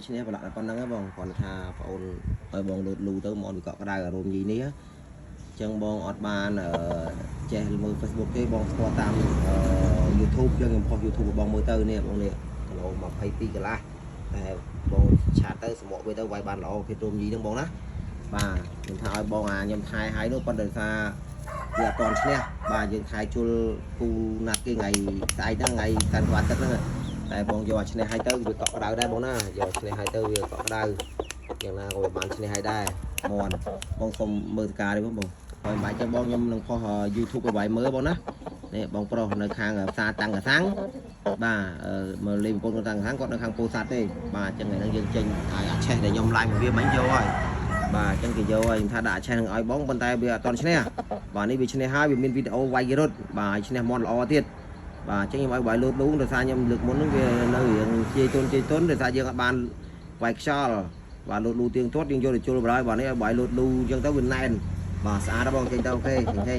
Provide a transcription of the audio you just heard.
ឈ្នះប្រឡាក់តែប៉ុណ្្នឹងហ៎បងគ្រាន់តែថាបងអូនឲ្យបងលោតលូទៅមកវាកក់ក្ដៅអារម្មណ៍យីនេះអញ្ចឹងបងអត់បានអឺចេះមើល Facebook ទេបងស្គាល់តាមអឺ YouTube យើងខ្ញុំផុស YouTube របស់បងមើលទៅនេះបងនេះគីឡូ22កន្លះតែបង chat ទៅសម្រក់វាទៅវាយបានល្អភាពរមយីហ្នឹងបងណាបាទខ្ញុំថាឲ្យបងអាខ្ញុំថែឲ្យនោះប៉ុន្តែដោយសារវាអត់ទាន់ឈ្នះបាទយើងថែជុលគូណាត់គេថ្ងៃស្អែកហ្នឹងថ្ងៃកាន់ក្បាលទឹកហ្នឹងតែបងយកអាឈ្នះឲ្យទៅវាកក់ក្ដៅដែរបងណាយកឈ្នះឲ្យទៅវាកក់ក្ដៅយ៉ាងណាក៏វាបានឈ្នះឲ្យដែរមន់បងសុំមើលតការនេះបងបងហើយមិនបាច់ចឹងបងខ្ញុំនឹងផុស YouTube ឲ្យបាយមើលបងណានេះបងប្រុសនៅខាងផ្សារតាំងកសាំងបាទមកលេងប្រពន្ធតាំងកសាំងគាត់នៅខាងពោធិ៍សាត់ទេបាទអញ្ចឹងថ្ងៃហ្នឹងយើងចេញឲ្យអាឆេះដែលខ្ញុំឡាយមកវាមិញយកហើយបាទអញ្ចឹងគេយកហើយខ្ញុំថាដាក់អាឆេះនឹងឲ្យបងប៉ុន្តែវាអត់តន់ឈ្នះបាទនេះវាឈ្នះហើយវាមានវីដេអូវាយគេរត់បាទឲ្យឈ្នះមន់ល្អទៀតបាទអញ្ចឹងខ្ញុំឲ្យវាយលោតលូងដោយសារខ្ញុំលើកមុនហ្នឹងវានៅរៀងជាយទុនជាយទុនដោយសារយើងអត់បានវាយខ្យល់បាទលោតលូទៀងទាត់យើងយកទៅជុលបណ្ដោយបាទនេះឲ្យវាយលោតលូអញ្ចឹងទៅវាណែនបាទស្អាតដល់បងចេញទៅOK ហេងហេង។